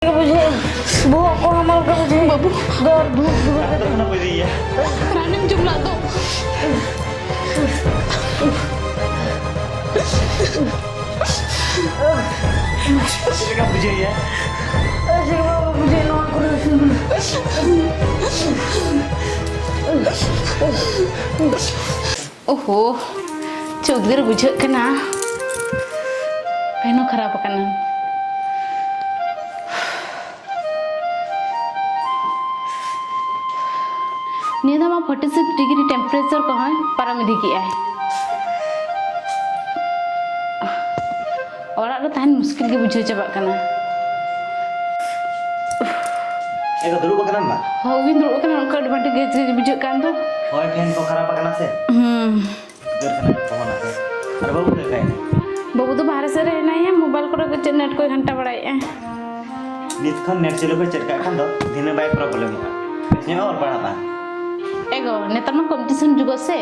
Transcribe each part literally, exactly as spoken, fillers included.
ᱵᱩᱡᱷᱟᱹᱜᱼᱟ, ᱵᱚᱦᱚᱜ ᱠᱚ ᱦᱟᱢᱟᱞ ᱜᱮ ᱵᱩᱡᱷᱟᱹᱜᱼᱟ᱾ ᱵᱟᱹᱵᱩ᱾ ᱫᱚᱨ ᱫᱷᱩᱠ ᱫᱷᱩᱠ᱾ ᱨᱟᱱᱮᱢ ᱡᱚᱢ ᱞᱟᱜ ᱫᱚ᱾ ᱪᱮᱫ ᱞᱮᱠᱟ ᱵᱩᱡᱷᱟᱹᱣᱮᱭᱟ? ᱪᱮᱫ ᱞᱮᱠᱟ ᱵᱩᱡᱷᱟᱹᱣ ᱱᱚᱣᱟ ᱠᱚᱨᱮ? ᱳᱦᱳ, ᱪᱮᱫ ᱩᱫᱽᱜᱟᱹᱨ ᱵᱩᱡᱷᱟᱹᱜ ᱠᱟᱱᱟ᱾ ᱯᱮᱱ ᱦᱚᱸ ᱠᱷᱟᱨᱟᱯ ᱟᱠᱟᱱᱟ᱾ ᱱᱤᱭᱟᱹ ᱫᱷᱟᱣ ᱢᱟ ᱯᱷᱳᱨᱴᱤ ᱥᱤᱠᱥ ᱰᱤᱜᱽᱨᱤ ᱴᱮᱢᱯᱟᱨᱮᱪᱟᱨ ᱠᱚᱦᱚᱸᱭ ᱯᱟᱨᱚᱢ ᱤᱫᱤ ᱠᱮᱜᱼᱟᱭ᱾ ᱚᱲᱟᱜ ᱨᱮ ᱛᱟᱦᱮᱱ ᱢᱩᱥᱠᱤᱞ ᱜᱮ ᱵᱩᱡᱷᱟᱹᱣ ᱪᱟᱵᱟᱜ ᱠᱟᱱᱟ᱾ ᱮ ᱜᱚ, ᱫᱩᱲᱩᱵ ᱟᱠᱟᱱᱟᱢ ᱵᱟ? ᱦᱳᱭ, ᱫᱩᱲᱩᱵ ᱟᱠᱟᱱᱟ, ᱚᱱᱠᱟ ᱟᱹᱰᱤ ᱵᱟᱹᱴᱤ ᱜᱮᱡ ᱜᱮᱡ ᱵᱩᱡᱷᱟᱹᱜ ᱠᱟᱱ ᱫᱚ᱾ ᱦᱳᱭ, ᱯᱷᱮᱱ ᱠᱚ ᱠᱷᱟᱨᱟᱯ ᱟᱠᱟᱱᱟ ᱥᱮ? ᱦᱩᱸ᱾ ᱩᱫᱽᱜᱟᱹᱨ ᱠᱟᱱᱟ ᱯᱚᱦᱚᱱ ᱟᱛᱮ᱾ ᱟᱨ ᱵᱟᱹᱵᱩ ᱫᱚ ᱚᱠᱟᱭᱮᱱᱟ? ᱵᱟᱹᱵᱩ ᱫᱚ ᱵᱟᱦᱨᱮ ᱥᱮᱫ ᱨᱮ ᱦᱮᱱᱟᱭᱟ, ᱢᱳᱵᱟᱭᱤᱞ ᱠᱚᱨᱮ ᱜᱮ ᱪᱮᱫ ᱱᱮᱴ ᱠᱚᱭ ᱜᱷᱟᱱᱴᱟ ᱵᱟᱲᱟᱭᱮᱫᱼᱟ᱾ ᱱᱤᱛ ᱠᱷᱚᱱ ᱱᱮᱴ ᱪᱟᱹᱞᱩ ᱠᱚ ᱪᱮᱫ ᱠᱟᱜ ᱠᱷᱟᱱ ᱫᱚ ᱫᱷᱤᱱᱟᱹ ᱵᱟᱭ ᱯᱨᱚᱵᱞᱮᱢᱚᱜᱼᱟ᱾ ᱵᱮᱥ ᱧᱚᱜ ᱚᱞ ᱯᱟᱲᱦᱟᱜᱼᱟ᱾ ᱮ ᱜᱚ, ᱱᱮᱛᱟᱨ ᱢᱟ ᱠᱚᱢᱯᱤᱴᱤᱥᱚᱱ ᱡᱩᱜᱽ ᱥᱮ᱾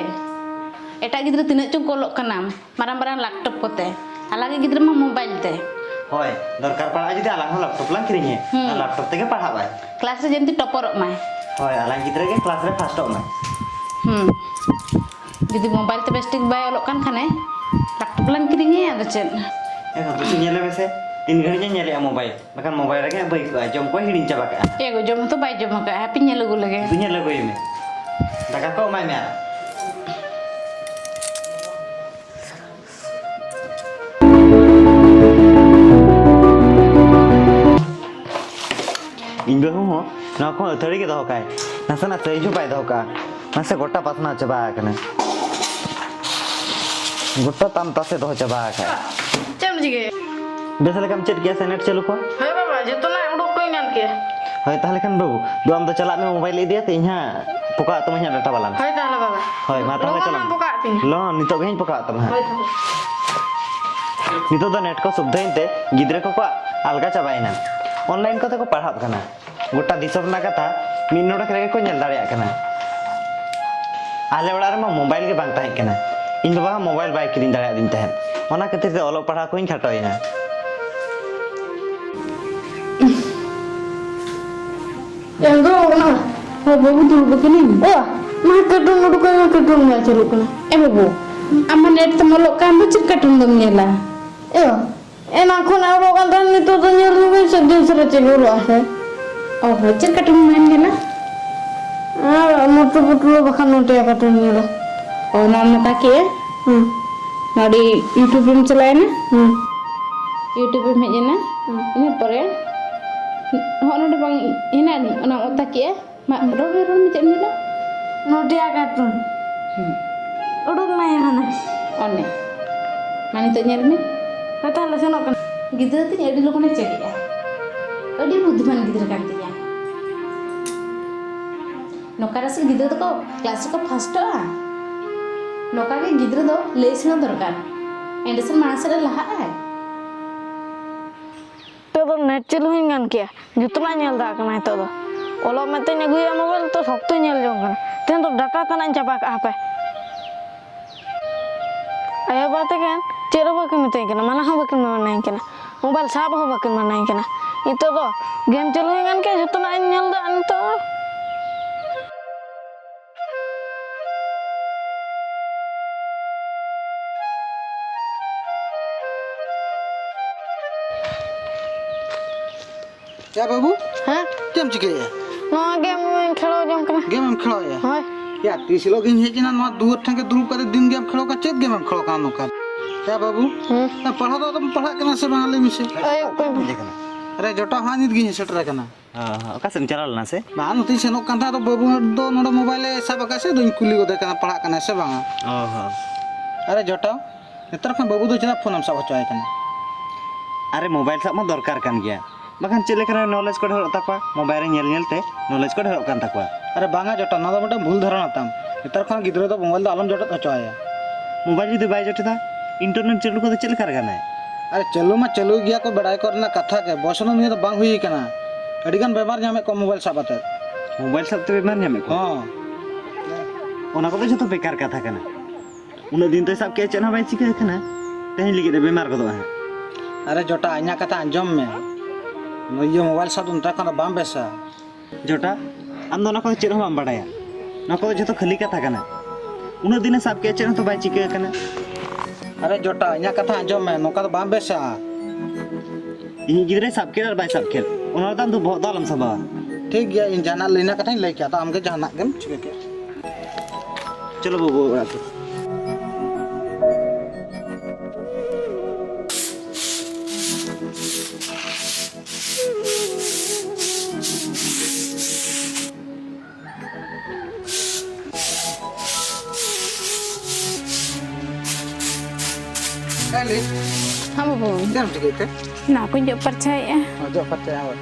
ᱮᱴᱟᱜ ᱜᱤᱫᱽᱨᱟᱹ ᱛᱤᱱᱟᱹᱜ ᱪᱚᱝ ᱠᱚ ᱚᱞᱚᱜ ᱠᱟᱱᱟ, ᱢᱟᱨᱟᱝ ᱢᱟᱨᱟᱝ ᱞᱮᱯᱴᱚᱯ ᱠᱚᱛᱮ᱾ ᱟᱞᱟᱜ ᱜᱤᱫᱽᱨᱟᱹ ᱢᱟ ᱢᱳᱵᱟᱭᱤᱞ ᱛᱮ᱾ ᱦᱳᱭ, ᱫᱚᱨᱠᱟᱨ ᱯᱟᱲᱟᱜᱼᱟ ᱡᱩᱫᱤ ᱟᱞᱟᱝ ᱦᱚᱸ ᱞᱮᱯᱴᱚᱯ ᱞᱟᱝ ᱠᱤᱨᱤᱧᱟᱭᱟ᱾ ᱦᱩᱸ᱾ ᱟᱨ ᱞᱮᱯᱴᱚᱯ ᱛᱮᱜᱮ ᱯᱟᱲᱦᱟᱜ ᱟᱭ᱾ ᱠᱞᱟᱥ ᱨᱮ ᱡᱮᱢᱛᱤ ᱴᱚᱯᱚᱨᱚᱜ ᱢᱟᱭ᱾ ᱦᱳᱭ, ᱟᱞᱟᱝ ᱜᱤᱫᱽᱨᱟᱹ ᱜᱮ ᱠᱞᱟᱥ ᱨᱮ ᱯᱷᱟᱥᱴᱚᱜ ᱢᱟᱭ᱾ ᱦᱩᱸ᱾ ᱡᱩᱫᱤ ᱢᱳᱵᱟᱭᱤᱞ ᱛᱮ ᱵᱮᱥ ᱴᱷᱤᱠ ᱵᱟᱭ ᱚᱞᱚᱜ ᱠᱟᱱ ᱠᱷᱟᱱᱮ, ᱞᱮᱯᱴᱚᱯ ᱞᱟᱝ ᱠᱤᱨᱤᱧᱟᱭᱟ, ᱟᱫᱚ ᱪᱮᱫ? ᱮ ᱜᱚ, ᱵᱮᱥᱤ ᱧᱮᱞᱮ ᱢᱮᱥᱮ, ᱛᱤᱱ ᱜᱷᱟᱹᱲᱤᱡ ᱮ ᱧᱮᱞᱮᱜᱼᱟ ᱢᱳᱵᱟᱭᱤᱞ? ᱵᱟᱠᱷᱟᱱ ᱢᱳᱵᱟᱭᱤᱞ ᱨᱮᱜᱮ ᱦᱟᱸᱜ ᱵᱟᱹᱭ ᱠᱚᱜᱼᱟ, ᱡᱚᱢ ᱠᱚᱭ ᱦᱤᱲᱤᱧ ᱪᱟᱵᱟ ᱠᱟᱜᱼᱟ᱾ ᱮ ᱜᱚ, ᱡᱚᱢ ᱦᱚᱸᱛᱚ ᱵᱟᱭ ᱡᱚᱢ ᱟᱠᱟᱫᱼᱟ, ᱦᱟᱯᱮᱧ ᱧᱮᱞ ᱟᱹᱜᱩ ᱞᱮᱜᱮ᱾ ᱫᱩ ᱧᱮᱞ ᱟᱹᱜᱩᱭ ᱢᱮ, ᱫᱟᱠᱟ ᱠᱚ ᱮᱢᱟᱭ ᱢᱮ ᱟᱨ᱾ ᱤᱧ ᱵᱟᱹᱦᱩ ᱦᱚᱸ ᱱᱚᱣᱟ ᱠᱚᱦᱚᱸ ᱟᱹᱛᱷᱟᱹᱲᱤ ᱜᱮ ᱫᱚᱦᱚ ᱠᱟᱭ, ᱱᱟᱥᱮᱱᱟᱜ ᱥᱟᱹᱦᱤᱡ ᱦᱚᱸ ᱵᱟᱭ ᱫᱚᱦᱚ ᱠᱟᱜᱼᱟ᱾ ᱢᱟᱥᱮ ᱜᱚᱴᱟ ᱯᱟᱥᱱᱟᱣ ᱪᱟᱵᱟ ᱟᱠᱟᱱᱟ᱾ ᱜᱚᱴᱟ ᱛᱟᱢ ᱛᱟᱥᱮ ᱫᱚᱦᱚ ᱪᱟᱵᱟ ᱟᱠᱟᱫ᱾ ᱪᱮᱫ ᱮᱢ ᱪᱤᱠᱟᱹᱭᱟ? ᱵᱮᱥ ᱞᱮᱠᱟᱢ ᱪᱮᱫ ᱠᱮᱭᱟ ᱥᱮ ᱱᱮᱴ ᱪᱟᱹᱞᱩ ᱠᱚ? ᱦᱳᱭ ᱵᱟᱵᱟ, ᱡᱚᱛᱚᱱᱟᱜ ᱩᱰᱩᱠ ᱠᱚᱧ ᱜᱟᱱ ᱠᱮᱭᱟ᱾ ᱦᱳᱭ, ᱛᱟᱦᱚᱞᱮ ᱠᱷᱟᱱ ᱵᱟᱹᱵᱩ, ᱫᱩ ᱟᱢ ᱫᱚ ᱪᱟᱞᱟᱜ ᱢᱮ, ᱢᱳᱵᱟᱭᱤᱞ ᱤᱫᱤᱭᱟᱛᱮ, ᱤᱧ ᱦᱟᱸᱜ ᱯᱚᱠᱟᱣᱟᱜ ᱛᱟᱢᱟᱧ ᱦᱟᱸᱜ ᱰᱟᱴᱟ ᱵᱟᱞᱟᱱᱥ᱾ ᱦᱳᱭ ᱛᱟᱦᱚᱞᱮ ᱵᱟᱵᱟ᱾ ᱦᱳᱭ, ᱢᱟ ᱛᱟᱦᱚᱞᱮ ᱞᱚᱜᱚᱱ ᱪᱟᱞᱟᱜ ᱟᱢ ᱢᱮ᱾ ᱯᱚᱠᱟᱣᱟᱜ ᱛᱤᱧᱟᱹ᱾ ᱞᱚᱜᱚᱱ, ᱱᱤᱛᱚᱜ ᱜᱮ ᱦᱟᱸᱜ ᱯᱚᱠᱟᱣᱟᱜ ᱛᱟᱢᱟ ᱦᱟᱸᱜ᱾ ᱦᱳᱭ ᱛᱟᱦᱚᱞᱮ᱾ ᱱᱤᱛᱚᱜ ᱫᱚ ᱱᱮᱴ ᱠᱚ ᱥᱩᱵᱤᱫᱷᱟᱭᱮᱱ ᱛᱮ ᱜᱤᱫᱽᱨᱟᱹ ᱠᱚᱠᱚ ᱟᱞᱜᱟ ᱪᱟᱵᱟᱭᱮᱱᱟ, ᱚᱱᱞᱟᱭᱤᱱ ᱠᱚᱛᱮ ᱠᱚ ᱯᱟᱲᱦᱟᱜ ᱠᱟᱱᱟ᱾ ᱜᱚᱴᱟ ᱫᱤᱥᱚᱢ ᱨᱮᱱᱟᱜ ᱠᱟᱛᱷᱟ ᱢᱤᱫ ᱱᱚᱰᱮᱠ ᱨᱮᱜᱮ ᱠᱚ ᱧᱮᱞ ᱫᱟᱲᱮᱭᱟᱜ ᱠᱟᱱᱟ᱾ ᱟᱞᱮ ᱚᱲᱟᱜ ᱨᱮᱢᱟ ᱢᱳᱵᱟᱭᱤᱞ ᱜᱮ ᱵᱟᱝ ᱛᱟᱦᱮᱸ ᱠᱟᱱᱟ᱾ ᱤᱧ ᱵᱟᱵᱟ ᱦᱚᱸ ᱢᱳᱵᱟᱭᱤᱞ ᱵᱟᱭ ᱠᱤᱨᱤᱧ ᱫᱟᱲᱮᱭᱟᱫᱤᱧ ᱛᱟᱦᱮᱸᱫ᱾ ᱚᱱᱟ ᱠᱷᱟᱹᱛᱤᱨ ᱛᱮ ᱚᱞᱚᱜ ᱯᱟᱲᱦᱟᱣ ᱠᱚᱧ ᱠᱷᱟᱴᱚᱭᱮᱱᱟ᱾ ᱮᱢ ᱫᱚ ᱚᱱᱟ ᱦᱚᱸ ᱵᱟᱹᱵᱩ ᱫᱩᱲᱩᱵ ᱟᱠᱟᱱᱟᱹᱧ᱾ ᱮᱭᱟ, ᱢᱟ ᱠᱟᱹᱴᱩᱱ ᱩᱰᱩᱠ ᱟᱭ ᱢᱮ, ᱠᱟᱹᱴᱩᱱ ᱵᱟᱭ ᱪᱟᱹᱞᱩᱜ ᱠᱟᱱᱟ᱾ ᱮ ᱵᱟᱹᱵᱩ, ᱟᱢ ᱢᱟ ᱱᱮᱴ ᱛᱮᱢ ᱚᱞᱚᱜ ᱠᱟᱱ ᱫᱚ, ᱪᱮᱫ ᱠᱟᱹᱴᱩᱱ ᱫᱚᱢ ᱧᱮᱞᱟ? ᱮᱭᱟ, ᱮᱱᱟᱝ ᱠᱷᱚᱱ ᱚᱞᱚᱜ ᱠᱟᱱ ᱛᱟᱦᱮᱸᱱ, ᱱᱤᱛᱚᱜ ᱫᱚ ᱧᱮᱞ ᱢᱮ ᱥᱮ ᱫᱤᱱ ᱥᱟᱨᱟ ᱪᱟᱹᱞᱩ ᱨᱚᱜᱼᱟ ᱥᱮ᱾ ᱚ ᱦᱚᱸ, ᱪᱮᱫ ᱠᱟᱹᱴᱩᱱ ᱮᱢ ᱧᱮᱞᱟ? ᱟᱨ ᱢᱚᱴᱩ ᱯᱩᱴᱞᱩ ᱵᱟᱠᱷᱟᱱ ᱱᱚᱴᱤᱭᱟ ᱠᱟᱹᱴᱩᱱ ᱧᱮᱞᱟ᱾ ᱚ, ᱱᱚᱣᱟᱢ ᱱᱚᱠᱟ ᱠᱮᱜᱼᱟ? ᱦᱩᱸ᱾ ᱱᱚᱰᱮ YouTube ᱨᱮᱢ ᱪᱟᱞᱟᱣᱮᱱᱟ? ᱦᱩᱸ᱾ YouTube ᱨᱮᱢ ᱦᱮᱡ ᱮᱱᱟ? ᱦᱩᱸ᱾ ᱤᱱᱟᱹ ᱯᱚᱨᱮ ᱦᱚᱸᱜ ᱱᱚᱰᱮ ᱵᱟᱝ ᱦᱮᱱᱟᱜ ᱟᱹᱱᱤᱡ? ᱚᱱᱟᱢ ᱚᱛᱟ ᱠᱮᱜᱼᱟ? ᱢᱟ, ᱨᱚᱲ ᱢᱮ, ᱨᱚᱲ ᱢᱮ, ᱪᱮᱫ ᱮᱢ ᱧᱮᱞᱟ? ᱱᱚᱰᱤᱭᱟ ᱠᱟᱨᱴᱩᱱ᱾ ᱦᱩᱸ᱾ ᱩᱰᱩᱠ ᱢᱟᱭᱟ ᱦᱟᱱᱟ᱾ ᱚᱱᱮ᱾ ᱢᱟ, ᱱᱤᱛᱚᱜ ᱧᱮᱞ ᱢᱮ᱾ ᱦᱳᱭ, ᱛᱟᱦᱞᱮ ᱥᱮᱱᱚᱜ ᱠᱟᱱᱟ᱾ ᱜᱤᱫᱽᱨᱟᱹ ᱛᱤᱧ ᱟᱹᱰᱤ ᱞᱚᱜᱚᱱᱮ ᱪᱮᱫ ᱮᱜᱼᱟ᱾ ᱟᱹᱰᱤ ᱵᱩᱫᱽᱫᱷᱤᱢᱟᱱ ᱜᱤᱫᱽᱨᱟᱹ ᱠᱟᱱ ᱛᱤᱧᱟ᱾ ᱱᱚᱝᱠᱟ ᱨᱮᱥᱮ ᱜᱤᱫᱽᱨᱟᱹ ᱫᱚᱠᱚ ᱠᱞᱟᱥ ᱨᱮᱠᱚ ᱯᱷᱟᱥᱴᱚᱜᱼᱟ᱾ ᱱᱚᱝᱠᱟ ᱜᱮ ᱜᱤᱫᱽᱨᱟᱹ ᱫᱚ ᱞᱟᱹᱭ ᱥᱮᱬᱟ ᱫᱚᱨᱠᱟᱨ᱾ ᱮᱸᱰᱮ ᱥᱮ ᱢᱟᱲᱟᱝ ᱥᱮᱫ ᱮ ᱞᱟᱦᱟᱜ ᱟᱭ᱾ ᱱᱤᱛᱚᱜ ᱫᱚ ᱱᱮᱴ ᱪᱟᱹᱞᱩ ᱦᱚᱸᱧ ᱜᱟᱱ ᱠᱮᱭᱟ, ᱡᱚᱛᱚᱱᱟᱜ ᱤᱧ ᱧᱮᱞ ᱫᱟᱲᱮᱭᱟᱜ ᱠᱟᱱᱟ ᱱᱤᱛᱚᱜ ᱫᱚ᱾ ᱚᱞᱚᱜ ᱢᱮᱫ ᱛᱮᱧ ᱟᱹᱜᱩᱭᱟ ᱢᱳᱵᱟᱭᱤᱞ, ᱛᱚ ᱥᱚᱠᱛᱚᱧ ᱧᱮᱞ ᱡᱚᱝ ᱠᱟᱱᱟ᱾ ᱛᱮᱦᱮᱧ ᱫᱚ ᱰᱟᱴᱟ ᱛᱟᱱᱟᱜ ᱤᱧ ᱪᱟᱵᱟ ᱠᱟᱜᱼᱟ ᱦᱟᱯᱮ᱾ ᱟᱭᱳ ᱵᱟᱵᱟ ᱛᱟᱹᱠᱤᱱ ᱪᱮᱫ ᱦᱚᱸ ᱵᱟᱹᱠᱤᱱ ᱢᱤᱛᱟᱹᱧ ᱠᱟᱱᱟ, ᱢᱟᱱᱟ ᱦᱚᱸ ᱵᱟᱹᱠᱤᱱ ᱢᱟᱱᱟᱧ ᱠᱟᱱᱟ, ᱢᱳᱵᱟᱭᱤᱞ ᱥᱟᱵ ᱦᱚᱸ ᱵᱟᱹᱠᱤᱱ ᱢᱟᱱᱟᱧ ᱠᱟᱱᱟ᱾ ᱱᱤᱛᱚᱜ ᱫᱚ ᱜᱮᱢ ᱪᱟᱹᱞᱩ ᱦᱚᱸᱧ ᱜᱟᱱ ᱠᱮᱭᱟ, ᱡᱚᱛᱚᱱᱟᱜ ᱤᱧ ᱧᱮᱞ ᱫᱟ ᱱᱤᱛᱚᱜ ᱫᱚ᱾ ᱭᱟ ᱵᱟᱹᱵᱩ, ᱦᱮᱸ? ᱪᱮᱫ ᱮᱢ ᱪᱤᱠᱟᱹᱭᱮᱫᱼᱟ? ᱱᱚᱣᱟ ᱜᱮᱢ ᱤᱧ ᱠᱷᱮᱞᱳ ᱡᱚᱝ ᱠᱟᱱᱟ᱾ ᱜᱮᱢ ᱮᱢ ᱠᱷᱮᱞᱳᱭᱮᱫᱼᱟ? ᱦᱳᱭ᱾ ᱭᱟ, ᱛᱤᱥ ᱦᱤᱞᱳᱜ ᱜᱤᱧ ᱦᱮᱡ ᱮᱱᱟ ᱱᱚᱣᱟ ᱫᱩᱣᱟᱹᱨ ᱴᱷᱮᱱ ᱜᱮ ᱫᱩᱲᱩᱵ ᱠᱟᱛᱮ ᱫᱤᱱ ᱜᱮᱢ ᱠᱷᱮᱞᱳ ᱠᱟᱱᱟ, ᱪᱮᱫ ᱜᱮᱢ ᱮᱢ ᱠᱷᱮᱞᱳ ᱠᱟᱱᱟ ᱱᱚᱝᱠᱟ? ᱭᱟ ᱵᱟᱹᱵᱩ, ᱦᱮᱸ? ᱯᱟᱲᱦᱟᱣ ᱫᱚ ᱟᱫᱚᱢ ᱯᱟᱲᱦᱟᱜ ᱠᱟᱱᱟ ᱥᱮ ᱵᱟᱝ, ᱞᱟᱹᱭ ᱢᱮᱥᱮ? ᱟᱭᱩᱵ ᱠᱚ᱾ ᱟᱨᱮ ᱡᱚᱴᱟ ᱦᱚᱸ ᱱᱤᱛ ᱜᱤᱧ ᱥᱮᱴᱮᱨ ᱟᱠᱟᱱᱟ᱾ ᱚ, ᱚᱠᱟ ᱥᱮᱫ ᱮᱢ ᱪᱟᱞᱟᱣ ᱞᱮᱱᱟ ᱥᱮ? ᱵᱟᱝ, ᱱᱚᱛᱮᱧ ᱥᱮᱱᱚᱜ ᱠᱟᱱ ᱛᱟᱦᱮᱸᱫ, ᱟᱫᱚ ᱵᱟᱹᱵᱩ ᱫᱚ ᱱᱚᱰᱮ ᱢᱳᱵᱟᱭᱤᱞᱮ ᱥᱟᱵ ᱟᱠᱟᱫ ᱥᱮ, ᱟᱫᱚᱧ ᱠᱩᱞᱤ ᱜᱚᱫᱮ ᱠᱟᱱᱟ, ᱯᱟᱲᱦᱟᱜ ᱠᱟᱱᱟᱭ ᱥᱮ ᱵᱟᱝᱟ? ᱚ ᱦᱚᱸ᱾ ᱟᱨᱮ ᱡᱚᱴᱟᱣ, ᱱᱮᱛᱟᱨ ᱠᱷᱚᱱ ᱵᱟᱹᱵᱩ ᱫᱚ ᱪᱮᱫᱟᱜ ᱯᱷᱳᱱᱮᱢ ᱥᱟᱵ ᱦᱚᱪᱚ ᱟᱭ ᱠᱟᱱᱟ? ᱟᱨᱮ, ᱢᱳᱵᱟᱭᱤᱞ ᱥᱟᱵ ᱢᱟ ᱫᱚᱨᱠᱟᱨ ᱠᱟᱱ ᱜᱮᱭᱟ, ᱵᱟᱠᱷᱟᱱ ᱪᱮᱫ ᱞᱮᱠᱟᱨᱮ ᱱᱚᱞᱮᱡᱽ ᱠᱚ ᱰᱷᱮᱨᱚᱜ ᱛᱟᱠᱚᱣᱟ? ᱢᱳᱵᱟᱭᱤᱞ ᱨᱮ ᱧᱮᱞ ᱧᱮᱞ ᱛᱮ ᱱᱚᱞᱮᱡᱽ ᱠᱚ ᱰᱷᱮᱨᱚᱜ ᱠᱟᱱ ᱛᱟᱠᱚᱣᱟ᱾ ᱟᱨᱮ ᱵᱟᱝᱟ ᱡᱚᱴᱟᱣ, ᱱᱚᱣᱟ ᱫᱚ ᱢᱤᱫᱴᱟᱝ ᱵᱷᱩᱞ ᱫᱷᱟᱨᱚᱱᱟ ᱛᱟᱢ᱾ ᱱᱮᱛᱟᱨ ᱠᱷᱚᱱ ᱜᱤᱫᱽᱨᱟᱹ ᱫᱚ ᱢᱳᱵᱟᱭᱤᱞ ᱫᱚ ᱟᱞᱚᱢ ᱡᱚᱴᱮᱫ ᱦᱚᱪᱚ ᱟᱭᱟ᱾ ᱢᱳᱵᱟᱭᱤᱞ ᱡᱩᱫᱤ ᱵᱟᱭ ᱡᱚᱴᱮᱫᱟ, ᱤᱱᱴᱟᱨᱱᱮᱴ ᱪᱟᱹᱞᱩ ᱠᱚᱫᱚ ᱪᱮᱫ ᱞᱮᱠᱟᱨᱮ ᱜᱟᱱᱟᱭ? ᱟᱨᱮ, ᱪᱟᱹᱞᱩ ᱢᱟ ᱪᱟᱹᱞᱩᱭ ᱜᱮᱭᱟ ᱠᱚ, ᱵᱟᱲᱟᱭ ᱠᱚᱨᱮᱱᱟᱜ ᱠᱟᱛᱷᱟ ᱜᱮ, ᱵᱚᱭᱚᱥ ᱦᱚᱸ ᱱᱤᱭᱟᱹ ᱫᱚ ᱵᱟᱝ ᱦᱩᱭ ᱠᱟᱱᱟ᱾ ᱟᱹᱰᱤ ᱜᱟᱱ ᱵᱮᱢᱟᱨ ᱧᱟᱢᱮᱫ ᱠᱚᱣᱟ ᱢᱳᱵᱟᱭᱤᱞ ᱥᱟᱵ ᱟᱛᱮᱫ᱾ ᱢᱳᱵᱟᱭᱤᱞ ᱥᱟᱵ ᱛᱮ ᱵᱮᱢᱟᱨ ᱧᱟᱢᱮᱫ ᱠᱚᱣᱟ? ᱦᱚᱸ᱾ ᱚᱱᱟ ᱠᱚᱫᱚ ᱡᱚᱛᱚ ᱵᱮᱠᱟᱨ ᱠᱟᱛᱷᱟ ᱠᱟᱱᱟ᱾ ᱩᱱᱟᱹᱜ ᱫᱤᱱ ᱫᱚᱭ ᱥᱟᱵ ᱠᱮᱫᱼᱟ, ᱪᱮᱫ ᱦᱚᱸ ᱵᱟᱭ ᱪᱤᱠᱟᱹ ᱟᱠᱟᱱᱟ, ᱛᱮᱦᱮᱧ ᱞᱟᱹᱜᱤᱫ ᱮ ᱵᱮᱢᱟᱨ ᱜᱚᱫᱚᱜᱼᱟ ᱦᱟᱸᱜ᱾ ᱟᱨᱮ ᱡᱚᱴᱟ, ᱤᱧᱟᱹᱜ ᱠᱟᱛᱷᱟ ᱟᱸᱡᱚᱢ ᱢᱮ, ᱱᱩᱭ ᱤᱭᱟᱹ ᱢᱳᱵᱟᱭᱤᱞ ᱥᱟᱵ ᱫᱚ ᱱᱮᱛᱟᱨ ᱠᱷᱚᱱ ᱫᱚ ᱵᱟᱝ ᱵᱮᱥᱟ᱾ ᱡᱚᱴᱟ, ᱟᱢ ᱫᱚ ᱚᱱᱟ ᱠᱚᱫᱚ ᱪᱮᱫ ᱦᱚᱸ ᱵᱟᱢ ᱵᱟᱰᱟᱭᱟ᱾ ᱱᱚᱣᱟ ᱠᱚᱫᱚ ᱡᱚᱛᱚ ᱠᱷᱟᱹᱞᱤ ᱠᱟᱛᱷᱟ ᱠᱟᱱᱟ᱾ ᱩᱱᱟᱹᱜ ᱫᱤᱱᱮ ᱥᱟᱵ ᱠᱮᱫᱼᱟ, ᱪᱮᱫ ᱦᱚᱸᱛᱚ ᱵᱟᱭ ᱪᱤᱠᱟᱹ ᱟᱠᱟᱱᱟ᱾ ᱟᱨᱮ ᱡᱚᱴᱟ, ᱤᱧᱟᱹᱜ ᱠᱟᱛᱷᱟ ᱟᱸᱡᱚᱢ ᱢᱮ, ᱱᱚᱝᱠᱟ ᱫᱚ ᱵᱟᱝ ᱵᱮᱥᱟ᱾ ᱤᱧᱤᱡ ᱜᱤᱫᱽᱨᱟᱹᱭ ᱥᱟᱵ ᱠᱮᱫ ᱟᱨ ᱵᱟᱭ ᱥᱟᱵ ᱠᱮᱫ, ᱚᱱᱟ ᱨᱮᱫᱚ ᱟᱢ ᱫᱚ ᱵᱚᱦᱚᱜ ᱫᱚ ᱟᱞᱚᱢ ᱥᱟᱵᱟᱣᱟ᱾ ᱴᱷᱤᱠ ᱜᱮᱭᱟ, ᱤᱧ ᱡᱟᱦᱟᱱᱟᱜ ᱞᱟᱹᱭ ᱨᱮᱱᱟᱜ ᱠᱟᱛᱷᱟᱧ ᱞᱟᱹᱭ ᱠᱮᱫᱟ, ᱟᱫᱚ ᱟᱢᱜᱮ ᱡᱟᱦᱟᱱᱟᱜ ᱜᱮᱢ ᱪᱤᱠᱟᱹ ᱠᱮᱫ᱾ ᱪᱚᱞᱚ ᱵᱟᱹᱵᱩ, ᱚᱲᱟᱜ ᱛᱮ᱾ ᱮ ᱞᱤ, ᱦᱮᱸ ᱵᱟᱹᱵᱩ᱾ ᱪᱮᱫ ᱮᱢ ᱪᱤᱠᱟᱹᱭ ᱛᱮ? ᱚᱱᱟ ᱠᱚᱧ ᱡᱚᱜ ᱯᱟᱨᱪᱟᱭᱮᱫᱼᱟ᱾ ᱚ, ᱡᱚᱜ ᱯᱟᱨᱪᱟᱭᱟ, ᱦᱳᱭ᱾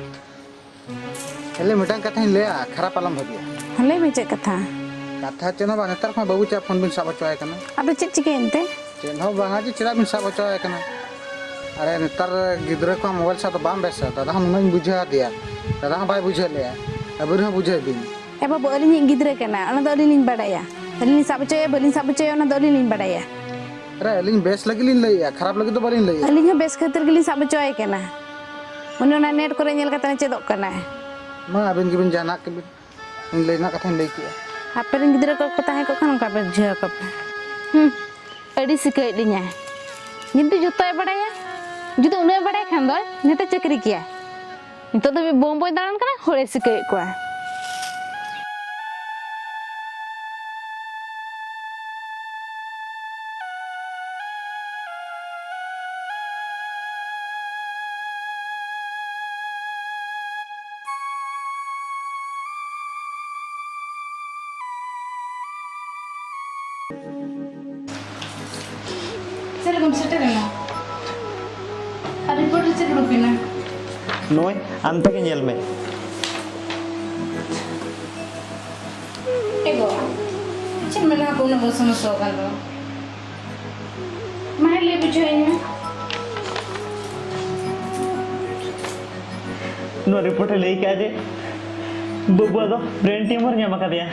ᱮ ᱞᱤ, ᱢᱤᱫᱴᱟᱝ ᱠᱟᱛᱷᱟᱧ ᱞᱟᱹᱭᱟ, ᱠᱷᱟᱨᱟᱯ ᱟᱞᱚᱢ ᱵᱷᱟᱹᱵᱤᱭᱟ᱾ ᱦᱮᱸ, ᱞᱟᱹᱭ ᱢᱮ, ᱪᱮᱫ ᱠᱟᱛᱷᱟ? ᱠᱟᱛᱷᱟ ᱪᱮᱫ ᱦᱚᱸ ᱵᱟᱝ, ᱱᱮᱛᱟᱨ ᱠᱷᱚᱱ ᱵᱟᱹᱵᱩ ᱪᱮᱫᱟᱜ ᱯᱷᱳᱱ ᱵᱤᱱ ᱥᱟᱵ ᱦᱚᱪᱚ ᱟᱭ ᱠᱟᱱᱟ? ᱟᱫᱚ ᱪᱮᱫ ᱪᱤᱠᱟᱹᱭᱮᱱ ᱛᱮ? ᱪᱮᱫ ᱦᱚᱸ ᱵᱟᱝᱟ ᱡᱮ ᱪᱮᱫᱟᱜ ᱵᱤᱱ ᱥᱟᱵ ᱦᱚᱪᱚ ᱟᱭ ᱠᱟᱱᱟ? ᱟᱨᱮ, ᱱᱮᱛᱟᱨ ᱜᱤᱫᱽᱨᱟᱹ ᱠᱚ ᱢᱳᱵᱟᱭᱤᱞ ᱥᱟᱵ ᱫᱚ ᱵᱟᱝ ᱵᱮᱥᱟ᱾ ᱫᱟᱫᱟ ᱦᱚᱸ ᱱᱩᱱᱟᱹᱜ ᱤᱧ ᱵᱩᱡᱷᱟᱹᱣ ᱟᱫᱮᱭᱟ, ᱫᱟᱫᱟ ᱦᱚᱸ ᱵᱟᱭ ᱵᱩᱡᱷᱟᱹᱣ ᱞᱮᱜᱼᱟ᱾ ᱟᱹᱵᱤᱱ ᱦᱚᱸ ᱵᱩᱡᱷᱟᱹᱣ ᱵᱤᱱ᱾ ᱮ ᱵᱟᱹᱵᱩ, ᱟᱹᱞᱤᱧᱤᱡ ᱜᱤᱫᱽᱨᱟᱹ ᱠᱟᱱᱟ, ᱚᱱᱟ ᱫᱚ ᱟᱹᱞᱤᱧ ᱞᱤᱧ ᱵᱟᱲᱟᱭᱟ᱾ ᱟᱹᱞᱤᱧ ᱞᱤᱧ ᱥᱟᱵ ᱦᱚᱪᱚᱭᱟ, ᱵᱟᱹᱞᱤᱧ ᱥᱟᱵ ᱦᱚᱪᱚᱭᱟ, ᱚᱱᱟ ᱫᱚ ᱟᱹᱞᱤᱧ ᱞᱤᱧ ᱵᱟᱲᱟᱭᱟ᱾ ᱟᱨᱮ, ᱟᱹᱞᱤᱧ ᱵᱮᱥ ᱞᱟᱹᱜᱤᱫ ᱞᱤᱧ ᱞᱟᱹᱭᱮᱜᱼᱟ, ᱠᱷᱟᱨᱟᱯ ᱞᱟᱹᱜᱤᱫ ᱫᱚ ᱵᱟᱹᱞᱤᱧ ᱞᱟᱹᱭᱮᱜᱼᱟ᱾ ᱟᱹᱞᱤᱧ ᱦᱚᱸ ᱵᱮᱥ ᱠᱷᱟᱹᱛᱤᱨ ᱜᱮᱞᱤᱧ ᱥᱟᱵ ᱦᱚᱪᱚ ᱟᱭ ᱠᱟᱱᱟ᱾ ᱩᱱᱤ ᱚᱱᱟ ᱱᱮᱴ ᱠᱚᱨᱮ ᱧᱮᱞ ᱠᱟᱛᱮ ᱪᱮᱫᱚᱜ ᱠᱟᱱᱟᱭ᱾ ᱢᱟ, ᱟᱹᱵᱤᱱ ᱜᱮᱵᱤᱱ ᱡᱟᱦᱟᱱᱟᱜ ᱠᱮᱫ ᱵᱤᱱ᱾ ᱤᱧ ᱞᱟᱹᱭ ᱨᱮᱱᱟᱜ ᱠᱟᱛᱷᱟᱧ ᱞᱟᱹᱭ ᱠᱮᱜᱼᱟ᱾ ᱟᱯᱮ ᱨᱮᱱ ᱜᱤᱫᱽᱨᱟᱹ ᱠᱚᱠᱚ ᱛᱟᱦᱮᱸ ᱠᱚᱜ ᱠᱷᱟᱱ ᱚᱱᱠᱟ ᱯᱮ ᱵᱩᱡᱷᱟᱹᱣ ᱟᱠᱚ ᱯᱮ᱾ ᱦᱩᱸ, ᱟᱹᱰᱤ ᱥᱤᱠᱟᱹᱭᱮᱫ ᱞᱤᱧᱟᱭ᱾ ᱡᱩᱫᱤ ᱡᱚᱛᱚᱭ ᱵᱟᱲᱟᱭᱟ, ᱡᱩᱫᱤ ᱩᱱᱟᱹᱜ ᱮ ᱵᱟᱲᱟᱭ ᱠᱷᱟᱱ ᱫᱚ ᱱᱤᱛᱚᱜ ᱪᱟᱹᱠᱨᱤ ᱠᱮᱭᱟ᱾ ᱱᱤᱛᱚᱜ ᱫᱷᱟᱹᱵᱤᱡ ᱵᱳᱢ ᱵᱳᱭ ᱫᱟᱬᱟᱱ ᱠᱟᱱᱟ, ᱦᱚᱲᱮ ᱥᱤᱠᱟᱹᱭᱮᱫ ᱠᱚᱣᱟ᱾ ᱪᱮᱫ ᱞᱮᱠᱟᱢ ᱥᱮᱴᱮᱨᱮᱱᱟ? ᱟᱨ ᱨᱤᱯᱳᱨᱴ ᱨᱮ ᱪᱮᱫ ᱩᱰᱩᱠ ᱮᱱᱟ? ᱱᱚᱜᱼᱚᱭ, ᱟᱢ ᱛᱮᱜᱮ ᱧᱮᱞ ᱢᱮ᱾ ᱮ ᱜᱚ, ᱪᱮᱫ ᱢᱮᱱᱟ ᱠᱚ ᱩᱱᱟᱹᱜ ᱵᱚ ᱥᱚᱢᱚᱥᱥᱟ ᱟᱠᱟᱱ ᱫᱚ? ᱢᱟ ᱞᱟᱹᱭ ᱵᱩᱡᱷᱟᱹᱣᱟᱹᱧ ᱢᱮ᱾ ᱱᱚᱣᱟ ᱨᱤᱯᱳᱨᱴ ᱨᱮ ᱞᱟᱹᱭ ᱠᱮᱜᱼᱟ ᱡᱮ ᱵᱟᱹᱵᱩᱣᱟᱜ ᱫᱚ ᱵᱨᱮᱱ ᱴᱤᱭᱩᱢᱟᱨ ᱧᱟᱢ ᱟᱠᱟᱫᱮᱭᱟ᱾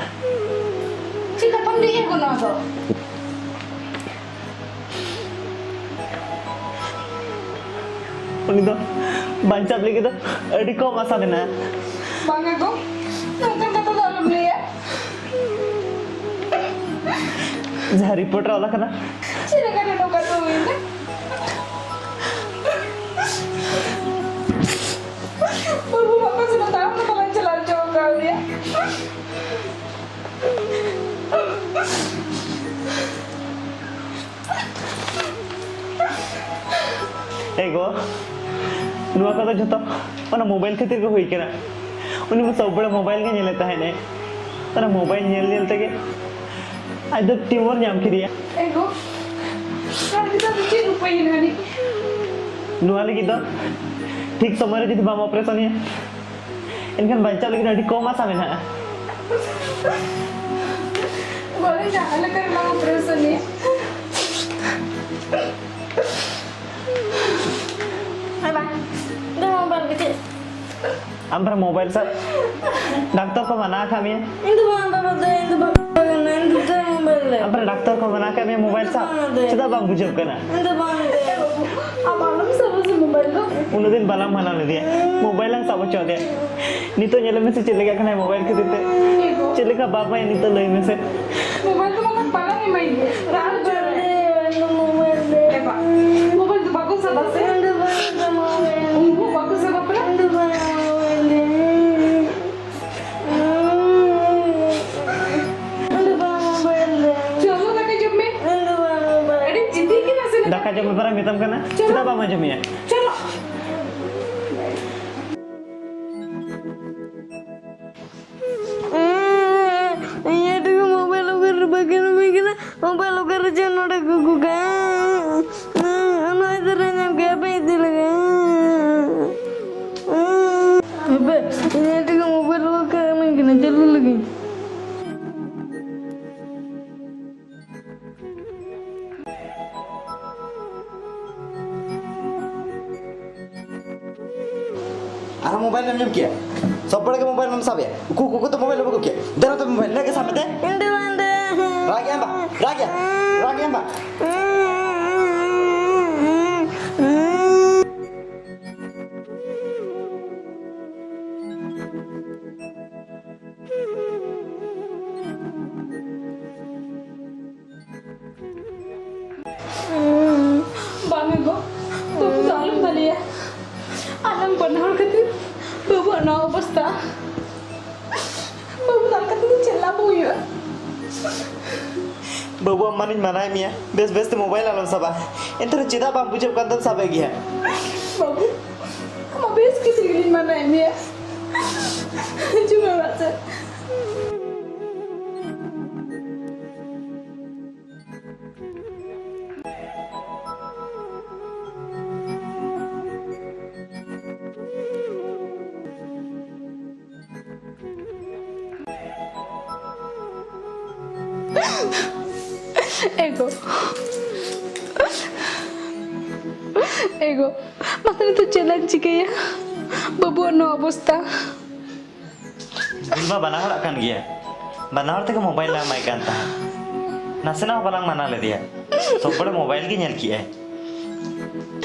ᱪᱮᱫ ᱠᱟᱛᱷᱟᱢ ᱞᱟᱹᱭᱮᱫ ᱠᱟᱱᱟ ᱱᱚᱣᱟ ᱫᱚ? ᱩᱱᱤ ᱫᱚ ᱵᱟᱧᱪᱟᱣ ᱞᱟᱹᱜᱤᱫ ᱫᱚ ᱟᱹᱰᱤ ᱠᱚᱢ ᱟᱥᱟ ᱢᱮᱱᱟᱜᱼᱟ᱾ ᱵᱟᱝᱟ ᱜᱚ, ᱱᱚᱝᱠᱟᱱ ᱠᱟᱛᱷᱟ ᱫᱚ ᱟᱞᱚᱢ ᱞᱟᱹᱭᱟ᱾ ᱡᱟᱦᱟᱸ ᱨᱤᱯᱳᱨᱴ ᱨᱮ ᱚᱞ ᱟᱠᱟᱱᱟ᱾ ᱪᱮᱫ ᱞᱮᱠᱟᱨᱮ ᱱᱚᱝᱠᱟ ᱫᱚ ᱦᱩᱭᱱᱟ? ᱵᱟᱹᱵᱩ ᱵᱟᱯᱟ ᱥᱟᱞᱟᱜ ᱛᱟᱲᱟᱢ ᱫᱚ ᱵᱟᱞᱟᱝ ᱪᱟᱞᱟᱣ ᱦᱚᱪᱚ ᱟᱠᱟᱫ ᱞᱮᱭᱟ᱾ ᱮ ᱜᱚ, ᱱᱚᱣᱟ ᱠᱚᱫᱚ ᱡᱷᱚᱛᱚ ᱚᱱᱟ ᱢᱳᱵᱟᱭᱤᱞ ᱠᱷᱟᱹᱛᱤᱨ ᱜᱮ ᱦᱩᱭ ᱠᱟᱱᱟ᱾ ᱩᱱᱤ ᱢᱟ ᱥᱚᱵ ᱵᱮᱲᱟ ᱢᱳᱵᱟᱭᱤᱞ ᱜᱮ ᱧᱮᱞᱮᱫ ᱛᱟᱦᱮᱱᱟᱭ᱾ ᱚᱱᱟ ᱢᱳᱵᱟᱭᱤᱞ ᱧᱮᱞ ᱧᱮᱞ ᱛᱮᱜᱮ ᱟᱡ ᱫᱚ ᱴᱤᱭᱩᱢᱟᱨ ᱧᱟᱢ ᱠᱮᱫᱮᱭᱟ᱾ ᱮ ᱜᱚ, ᱟᱨ ᱱᱤᱛᱚᱜ ᱫᱚ ᱪᱮᱫ ᱩᱯᱟᱹᱭ ᱦᱮᱱᱟᱜ ᱟᱹᱱᱤᱡ? ᱱᱚᱣᱟ ᱞᱟᱹᱜᱤᱫ ᱫᱚ ᱴᱷᱤᱠ ᱥᱚᱢᱚᱭ ᱨᱮ ᱡᱩᱫᱤ ᱵᱟᱢ ᱚᱯᱟᱨᱮᱥᱚᱱᱮᱭᱟ, ᱮᱱᱠᱷᱟᱱ ᱵᱟᱧᱪᱟᱣ ᱞᱟᱹᱜᱤᱫ ᱟᱹᱰᱤ ᱠᱚᱢ ᱟᱥᱟ ᱢᱮᱱᱟᱜᱼᱟ᱾ ᱵᱚᱞᱮ ᱡᱟᱦᱟᱸ ᱞᱮᱠᱟ ᱨᱮᱞᱟᱝ ᱚᱯᱟᱨᱮᱥᱚᱱᱮᱭᱟ᱾ ᱟᱭ ᱵᱟᱝ, ᱫᱚ ᱢᱳᱵᱟᱭᱤᱞ ᱜᱮ ᱪᱮᱫ? ᱟᱢ ᱵᱟᱨ ᱢᱳᱵᱟᱭᱤᱞ ᱥᱟᱵ᱾ ᱰᱟᱠᱛᱚᱨ ᱠᱚ ᱢᱟᱱᱟ ᱟᱠᱟᱫ ᱢᱮᱭᱟ᱾ ᱤᱧ ᱫᱚ ᱵᱟᱝ, ᱵᱟᱵᱟ ᱫᱚ, ᱤᱧ ᱫᱚ ᱵᱟᱝ, ᱤᱧ ᱫᱚ ᱪᱮᱫ ᱢᱳᱵᱟᱭᱤᱞ ᱨᱮ? ᱟᱢ ᱵᱟᱨ ᱰᱟᱠᱛᱚᱨ ᱠᱚ ᱢᱟᱱᱟ ᱟᱠᱟᱫ ᱢᱮᱭᱟ ᱢᱳᱵᱟᱭᱤᱞ ᱥᱟᱵ᱾ ᱤᱧ ᱫᱚ ᱵᱟᱝ ᱫᱚ᱾ ᱪᱮᱫᱟᱜ ᱵᱟᱢ ᱵᱩᱡᱷᱟᱹᱣ ᱠᱟᱱᱟ? ᱤᱧ ᱫᱚ ᱵᱟᱝ ᱫᱚ᱾ ᱟᱢ ᱟᱞᱚᱢ ᱥᱟᱵᱟ ᱥᱮ ᱢᱳᱵᱟᱭᱤᱞ ᱫᱚ᱾ ᱩᱱᱟᱹᱜ ᱫᱤᱱ ᱵᱟᱞᱟᱝ ᱢᱟᱱᱟ ᱞᱮᱫᱮᱭᱟ, ᱢᱳᱵᱟᱭᱤᱞ ᱞᱟᱝ ᱥᱟᱵ ᱦᱚᱪᱚ ᱟᱫᱮᱭᱟ᱾ ᱱᱤᱛᱚᱜ ᱧᱮᱞ ᱢᱮᱥᱮ ᱪᱮᱫ ᱞᱮᱠᱟ ᱠᱟᱱᱟᱭ ᱢᱳᱵᱟᱭᱤᱞ ᱠᱷᱟᱹᱛᱤᱨ ᱛᱮ᱾ ᱪᱮᱫ ᱞᱮᱠᱟ ᱵᱟᱯ ᱟᱭ ᱱᱤᱛᱚᱜ ᱞᱟᱹᱭ ᱢᱮᱥᱮ? ᱢᱳᱵᱟᱭᱤᱞ ᱫᱚ ᱵᱟᱝ, ᱵᱟᱞᱟᱝ ᱮᱢᱟᱭ ᱜᱮᱭᱟ᱾ ᱨᱟᱜ ᱦᱚᱪᱚ ᱨᱮ᱾ ᱢᱳᱵᱟᱭᱤᱞ ᱫᱚ ᱵᱟᱠᱚ ᱥᱟᱵᱟ ᱥᱮ? ᱩᱱᱠᱩ ᱵᱟᱠᱚ ᱥᱟᱵᱟ ᱯᱮ? ᱪᱚᱞᱚ ᱫᱟᱠᱟ ᱡᱚᱢ ᱢᱮ᱾ ᱟᱹᱰᱤ ᱡᱤᱫᱤ ᱠᱟᱱᱟ ᱥᱮ? ᱫᱟᱠᱟ ᱡᱚᱢ ᱵᱟᱨᱟ ᱢᱮᱛᱟᱢ ᱠᱟᱱᱟ᱾ ᱪᱚᱞᱚ᱾ ᱪᱮᱫᱟᱜ ᱵᱟᱢ ᱟᱸᱡᱚᱢᱮᱭᱟ? ᱪᱚᱞᱚ᱾ ᱤᱧᱟᱹᱜ ᱴᱩᱠᱩ ᱢᱳᱵᱟᱭᱤᱞ ᱚᱠᱟᱨᱮ ᱵᱟᱹᱠᱤ ᱱᱩᱢᱤ ᱠᱟᱱᱟ? ᱢᱳᱵᱟᱭᱤᱞ ᱚᱠᱟᱨᱮ ᱪᱚ ᱱᱚᱰᱮ ᱠᱩᱠᱩ ᱠᱟᱱ? ᱚᱱᱟ ᱤᱫᱤ ᱨᱮ ᱧᱟᱢ ᱠᱮᱫ ᱟᱯᱮ ᱤᱫᱤ ᱞᱟᱹᱜᱤᱫ᱾ ᱦᱟᱯᱮ, ᱤᱧᱟᱹᱜ ᱴᱩᱠᱩ ᱢᱳᱵᱟᱭᱤᱞ ᱚᱠᱟᱨᱮ ᱤᱢᱟᱹᱧ ᱠᱟᱱᱟ? ᱪᱟᱹᱞᱩ ᱞᱟᱹᱜᱤᱫ᱾ ᱟᱨᱦᱚᱸ ᱢᱳᱵᱟᱭᱤᱞ ᱮᱢ ᱧᱟᱢ ᱠᱮᱭᱟ᱾ ᱥᱚᱵ ᱵᱮᱲᱟ ᱜᱮ ᱢᱳᱵᱟᱭᱤᱞ ᱮᱢ ᱥᱟᱵ ᱮᱭᱟ᱾ ᱩᱠᱩ, ᱩᱠᱩ, ᱩᱠᱩ ᱛᱮ ᱢᱳᱵᱟᱭᱤᱞ ᱮᱢ ᱟᱹᱜᱩ ᱠᱮᱭᱟ᱾ ᱫᱮᱱ ᱱᱚᱛᱮ ᱢᱳᱵᱟᱭᱤᱞ, ᱱᱮ ᱜᱮ ᱥᱟᱵ ᱢᱮ ᱫᱮ᱾ ᱤᱧ ᱫᱚ ᱵᱟᱝ ᱫᱮ᱾ ᱨᱟᱜ ᱮᱢ ᱵᱟ, ᱨᱟᱜ ᱮᱢ, ᱨᱟᱜ ᱮᱢ ᱵᱟ᱾ ᱵᱟᱝ ᱜᱚ, ᱵᱟᱹᱵᱩ ᱫᱚ ᱟᱞᱚᱢ ᱫᱟᱞᱮᱭᱟ᱾ ᱟᱞᱟᱝ ᱵᱟᱱᱟ ᱦᱚᱲ ᱠᱷᱟᱹᱛᱤᱨ ᱵᱟᱹᱵᱩᱣᱟᱜ ᱱᱚᱣᱟ ᱚᱵᱚᱥᱛᱟ᱾ ᱵᱟᱹᱵᱩ ᱫᱟᱞ ᱠᱟᱛᱮ ᱫᱚ ᱪᱮᱫ ᱞᱟᱵᱷ ᱦᱩᱭᱩᱜᱼᱟ? ᱵᱟᱹᱵᱩ, ᱟᱢ ᱢᱟᱱᱤᱧ ᱢᱟᱱᱟᱭᱮᱫ ᱢᱮᱭᱟ, ᱵᱮᱥ ᱵᱮᱥ ᱛᱮ ᱢᱳᱵᱟᱭᱤᱞ ᱟᱞᱚᱢ ᱥᱟᱵᱟ, ᱮᱱᱛᱮ ᱨᱮᱦᱚᱸ ᱪᱮᱫᱟᱜ ᱵᱟᱢ ᱵᱩᱡᱷᱟᱹᱣ ᱠᱟᱱ ᱛᱮᱢ ᱥᱟᱵᱮᱫ ᱜᱮᱭᱟ? ᱵᱟᱹᱵᱩ, ᱟᱢ ᱢᱟ ᱵᱮᱥ ᱠᱷᱟᱹᱛᱤᱨ ᱜᱮᱞᱤᱧ ᱢᱟᱱᱟᱭᱮᱫ ᱢᱮᱭᱟ᱾ ᱦᱤᱡᱩᱜ ᱢᱮ ᱚᱲᱟᱜ ᱥᱮᱫ᱾ ᱮᱜᱳ, ᱮᱜᱳ, ᱢᱟᱥᱮ ᱱᱤᱛᱚᱜ ᱪᱮᱫ ᱞᱟᱝ ᱪᱤᱠᱟᱹᱭᱟ? ᱵᱟᱹᱵᱩᱣᱟᱜ ᱱᱚᱣᱟ ᱚᱵᱚᱥᱛᱟ᱾ ᱵᱷᱩᱞ ᱢᱟ ᱵᱟᱱᱟ ᱦᱚᱲᱟᱜ ᱠᱟᱱ ᱜᱮᱭᱟ᱾ ᱵᱟᱱᱟ ᱦᱚᱲ ᱛᱮᱜᱮ ᱢᱳᱵᱟᱭᱤᱞ ᱞᱮ ᱮᱢᱟᱭ ᱠᱟᱱ ᱛᱟᱦᱮᱸᱫ᱾ ᱱᱟᱥᱮᱱᱟᱜ ᱦᱚᱸ ᱵᱟᱞᱟᱝ ᱢᱟᱱᱟ ᱞᱮᱫᱮᱭᱟ᱾ ᱥᱚᱵ ᱵᱮᱲᱟ ᱢᱳᱵᱟᱭᱤᱞ ᱜᱮ ᱧᱮᱞ ᱠᱮᱜᱼᱟᱭ᱾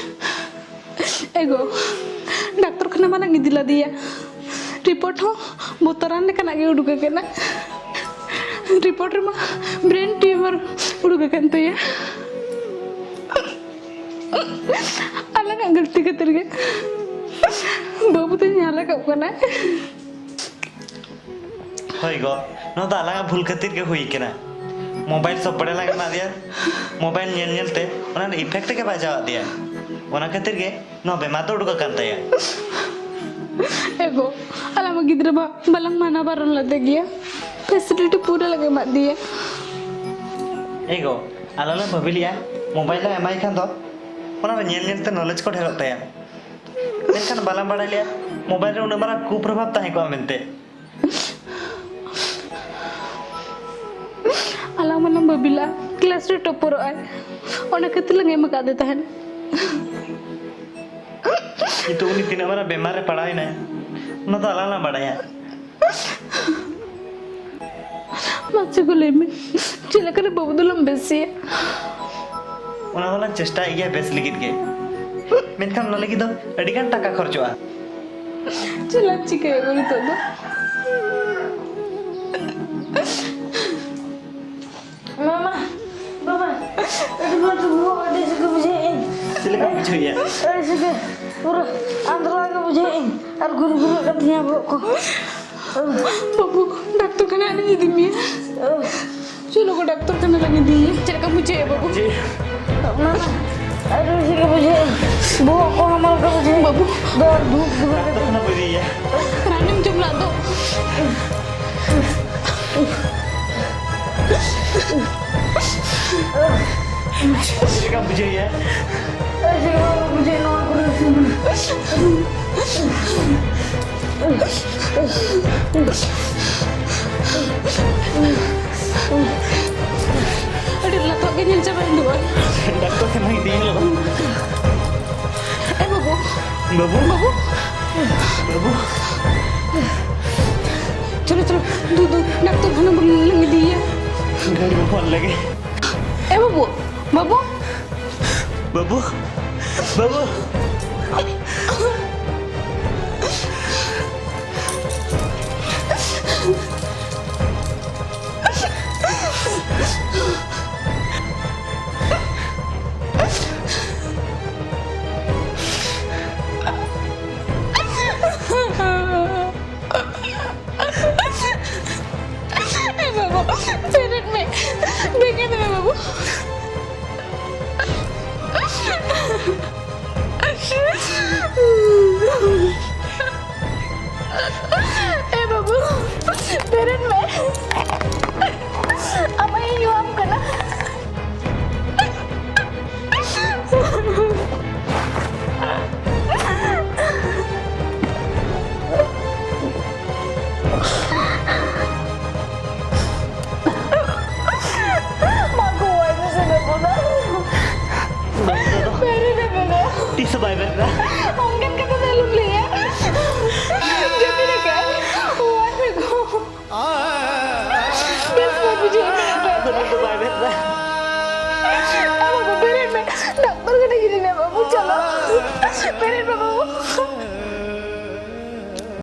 ᱮᱜᱳ, ᱰᱟᱠᱛᱚᱨ ᱠᱷᱟᱱᱟ ᱢᱟᱞᱟᱝ ᱤᱫᱤ ᱞᱮᱫᱮᱭᱟ᱾ ᱨᱤᱯᱳᱨᱴ ᱦᱚᱸ ᱵᱚᱛᱚᱨᱟᱱ ᱞᱮᱠᱟᱱᱟᱜ ᱜᱮ ᱩᱰᱩᱠ ᱟᱠᱟᱱᱟ᱾ ᱨᱤᱯᱳᱨᱴ ᱨᱮᱢᱟ ᱵᱨᱮᱱ ᱴᱤᱭᱩᱢᱟᱨ ᱩᱰᱩᱠ ᱟᱠᱟᱱ ᱛᱟᱭᱟ᱾ ᱟᱞᱟᱝᱟᱜ ᱜᱟᱹᱞᱛᱤ ᱠᱷᱟᱹᱛᱤᱨ ᱜᱮ ᱵᱟᱹᱵᱩ ᱫᱚᱧ ᱦᱟᱞᱟᱠᱚᱜ ᱠᱟᱱᱟ᱾ ᱦᱳᱭ ᱜᱚ, ᱱᱚᱣᱟ ᱫᱚ ᱟᱞᱟᱝᱟᱜ ᱵᱷᱩᱞ ᱠᱷᱟᱹᱛᱤᱨ ᱜᱮ ᱦᱩᱭ ᱠᱟᱱᱟ᱾ ᱢᱳᱵᱟᱭᱤᱞ ᱥᱚᱵ ᱵᱮᱲᱟ ᱞᱟᱝ ᱮᱢᱟ ᱫᱮᱭᱟ, ᱢᱳᱵᱟᱭᱤᱞ ᱧᱮᱞ ᱧᱮᱞ ᱛᱮ ᱚᱱᱟ ᱨᱮᱱᱟᱜ ᱤᱯᱷᱮᱠᱴ ᱜᱮ ᱵᱟᱡᱟᱣᱟᱫ ᱫᱮᱭᱟ᱾ ᱚᱱᱟ ᱠᱷᱟᱹᱛᱤᱨ ᱜᱮ ᱱᱚᱣᱟ ᱵᱮᱢᱟᱨ ᱫᱚ ᱩᱰᱩᱠ ᱟᱠᱟᱱ ᱛᱟᱭᱟ᱾ ᱮᱜᱳ, ᱟᱞᱟᱝ ᱢᱟ ᱜᱤᱫᱽᱨᱟᱹ ᱢᱟ ᱵᱟᱞᱟᱝ ᱢᱟᱱᱟ ᱵᱟᱨᱚᱱ ᱞᱮᱫᱮ ᱜᱮᱭᱟ, ᱯᱷᱮᱥᱤᱞᱤᱴᱤ ᱯᱩᱨᱟᱹ ᱞᱟᱝ ᱮᱢᱟᱫ ᱫᱮᱭᱟ᱾ ᱮᱜᱳ, ᱟᱞᱟᱝ ᱞᱟᱝ ᱵᱷᱟᱹᱵᱤ ᱞᱮᱜᱼᱟ ᱢᱳᱵᱟᱭᱤᱞ ᱞᱟᱝ ᱮᱢᱟᱭ ᱠᱷᱟᱱ ᱫᱚ ᱚᱱᱟ ᱨᱮ ᱧᱮᱞ ᱧᱮᱞ ᱛᱮ ᱱᱚᱞᱮᱡᱽ ᱠᱚ ᱰᱷᱮᱨᱚᱜ ᱛᱟᱭᱟ, ᱢᱮᱱᱠᱷᱟᱱ ᱵᱟᱞᱟᱝ ᱵᱟᱲᱟᱭ ᱞᱮᱜᱼᱟ ᱢᱳᱵᱟᱭᱤᱞ ᱨᱮ ᱩᱱᱟᱹᱜ ᱢᱟᱨᱟᱝ ᱠᱩᱯᱨᱚᱵᱷᱟᱵᱽ ᱛᱟᱦᱮᱸ ᱠᱚᱜᱼᱟ ᱢᱮᱱᱛᱮ᱾ ᱟᱞᱟᱝ ᱢᱟᱞᱟᱝ ᱵᱷᱟᱹᱵᱤ ᱞᱮᱜᱼᱟ ᱠᱞᱟᱥ ᱨᱮ ᱴᱚᱯᱚᱨᱚᱜ ᱟᱭ, ᱚᱱᱟ ᱠᱷᱟᱹᱛᱤᱨ ᱞᱟᱝ ᱮᱢ ᱟᱠᱟᱫᱮ ᱛᱟᱦᱮᱸᱫ᱾ ᱠᱤᱱᱛᱩ ᱩᱱᱤ ᱛᱤᱱᱟᱹᱜ ᱢᱟᱨᱟᱝ ᱵᱮᱢᱟᱨ ᱨᱮ ᱯᱟᱲᱟᱣ ᱮᱱᱟᱭ, ᱚᱱᱟ ᱫᱚ ᱟᱞᱟᱝ ᱞᱟᱝ ᱵᱟᱲᱟᱭᱟ᱾ ᱢᱟᱥᱮ ᱜᱳ, ᱞᱟᱹᱭ ᱢᱮ, ᱪᱮᱫ ᱞᱮᱠᱟᱨᱮ ᱵᱟᱹᱵᱩ ᱫᱚᱞᱟᱝ ᱵᱮᱥᱮᱭᱟ? ᱚᱱᱟ ᱫᱚᱞᱟᱝ ᱪᱮᱥᱴᱟᱭᱮᱫ ᱜᱮᱭᱟ ᱵᱮᱥ ᱞᱟᱹᱜᱤᱫ ᱜᱮ, ᱢᱮᱱᱠᱷᱟᱱ ᱚᱱᱟ ᱞᱟᱹᱜᱤᱫ ᱫᱚ ᱟᱹᱰᱤ ᱜᱟᱱ ᱴᱟᱠᱟ ᱠᱷᱚᱨᱚᱪᱚᱜᱼᱟ᱾ ᱪᱮᱫ ᱞᱟᱝ ᱪᱤᱠᱟᱹᱭᱟ ᱜᱚ ᱱᱤᱛᱚᱜ ᱫᱚ? ᱢᱟᱢᱟ, ᱵᱟᱵᱟ, ᱟᱹᱰᱤ ᱢᱚᱡᱽ ᱵᱚᱦᱚᱜ ᱟᱹᱰᱤ ᱥᱩᱠ ᱵᱩᱡᱷᱟᱹᱣᱮᱫ ᱟᱹᱧ᱾ ᱪᱮᱫ ᱞᱮᱠᱟᱢ ᱵᱩᱡᱷᱟᱹᱣᱮᱫᱼᱟ? ᱟᱹᱰᱤ ᱥᱩᱠ, ᱯᱩᱨᱟᱹ ᱟᱸᱫᱽᱨᱟ ᱜᱮ ᱵᱩᱡᱷᱟᱹᱣᱮᱫ ᱟᱹᱧ ᱟᱨ ᱜᱩᱨ ᱜᱩᱨᱩᱜ ᱠᱟᱱ ᱛᱤᱧᱟᱹ ᱵᱚᱦᱚᱜ ᱠᱚ᱾ ᱵᱟᱹᱵᱩ, ᱰᱟᱠᱛᱚᱨ ᱠᱷᱟᱱᱟ ᱨᱤᱧ ᱤᱫᱤ ᱢᱮᱭᱟ᱾ ᱪᱚᱞᱚ ᱜᱚ, ᱰᱟᱠᱛᱚᱨ ᱠᱷᱟᱱᱟ ᱞᱟᱝ ᱤᱫᱤᱭᱮᱭᱟ᱾ ᱪᱮᱫ ᱞᱮᱠᱟᱢ ᱵᱩᱡᱷᱟᱹᱣᱮᱫᱼᱟ ᱵᱟᱹᱵᱩ? ᱡᱮ ᱢᱟᱢᱟ, ᱟᱹᱰᱤ ᱵᱮᱥ ᱜᱮ ᱵᱩᱡᱷᱟᱹᱣᱮᱫ ᱟᱹᱧ᱾ ᱵᱚᱦᱚᱜ ᱠᱚ ᱦᱟᱢᱟᱞ ᱜᱮ ᱵᱩᱡᱷᱟᱹᱣᱮᱫ ᱟᱹᱧ᱾ ᱵᱟᱹᱵᱩ᱾ ᱫᱚᱨ ᱫᱷᱩᱠ ᱫᱷᱩᱠ ᱜᱮ᱾ ᱰᱟᱠᱛᱚᱨ ᱠᱷᱟᱱᱟ ᱵᱚ ᱤᱫᱤᱭᱮᱭᱟ᱾ ᱨᱟᱱᱮᱢ ᱡᱚᱢ ᱞᱟᱜ ᱫᱚ᱾ ᱪᱮᱫ ᱞᱮᱠᱟᱢ ᱵᱩᱡᱷᱟᱹᱣᱮᱫᱼᱟ? ᱟᱹᱰᱤ ᱪᱮᱦᱨᱟ ᱵᱩᱡᱷᱟᱹᱜ ᱱᱚᱣᱟ ᱠᱚᱨᱮ᱾ ᱟᱹᱰᱤ ᱞᱟᱛᱟᱨ ᱜᱮ ᱧᱮᱞ ᱪᱟᱵᱟᱭᱮᱱ ᱫᱚ᱾ ᱰᱟᱠᱛᱚᱨ ᱠᱷᱟᱱᱟ ᱤᱫᱤᱭᱮ ᱞᱚᱜᱚᱱ᱾ ᱮ ᱵᱟᱹᱵᱩ᱾ ᱵᱟᱹᱵᱩ᱾ ᱵᱟᱹᱵᱩ᱾ ᱵᱟᱹᱵᱩ᱾ ᱪᱚᱞᱚ, ᱪᱚᱞᱚ, ᱫᱩ, ᱫᱩ, ᱰᱟᱠᱛᱚᱨ ᱠᱷᱟᱱᱟ ᱵᱚᱱ ᱤᱫᱤᱭᱮᱭᱟ᱾ ᱜᱟᱹᱰᱤ ᱵᱚᱱ ᱯᱷᱳᱱ ᱞᱮᱜᱮ᱾ ᱮ ᱵᱟᱹᱵᱩ, ᱵᱟᱹᱵᱩ᱾ ᱵᱟᱹᱵᱩ, ᱵᱟᱹᱵᱩ᱾ ᱮ ᱵᱟᱹᱵᱩ, ᱵᱮᱨᱮᱫ ᱢᱮ᱾ ᱵᱮᱸᱜᱮᱫ ᱢᱮ ᱵᱟᱹᱵᱩ᱾ ᱮ ᱵᱟᱹᱵᱩ, ᱵᱮᱨᱮᱫ ᱢᱮ᱾ ᱟᱢᱟᱜ ᱤᱧ ᱧᱩᱣᱟᱢ ᱠᱟᱱᱟ᱾ ᱢᱟ ᱜᱚ, ᱟᱭ ᱢᱮ ᱥᱮ ᱵᱮᱵᱚᱱᱟ᱾ ᱵᱮᱨᱮᱫ ᱮ ᱵᱮᱨᱮᱫ᱾ ᱛᱤᱥ ᱦᱚᱸ ᱵᱟᱭ ᱵᱮᱨᱮᱫᱟ᱾ ᱚᱱᱠᱟᱱ ᱠᱟᱛᱷᱟ ᱫᱚ ᱟᱞᱚᱢ ᱞᱟᱹᱭᱟ᱾ ᱡᱟᱹᱯᱤᱫ ᱟᱠᱟᱫ᱾ ᱚᱣᱟᱨ ᱢᱮ ᱜᱚ᱾ ᱵᱮᱥ ᱵᱟᱭ ᱵᱩᱡᱷᱟᱹᱣ ᱠᱟᱱᱟ᱾ ᱟᱫᱚ ᱱᱤᱛ ᱫᱚ ᱵᱟᱭ ᱵᱮᱨᱮᱫᱟ᱾ ᱵᱟᱹᱵᱩ, ᱵᱮᱨᱮᱫ ᱢᱮ᱾ ᱰᱟᱠᱛᱚᱨ ᱠᱷᱟᱱᱟ ᱤᱫᱤ ᱢᱮ ᱵᱟᱹᱵᱩ, ᱪᱚᱞᱚ᱾ ᱵᱮᱨᱮᱫ ᱢᱮ ᱵᱟᱹᱵᱩ᱾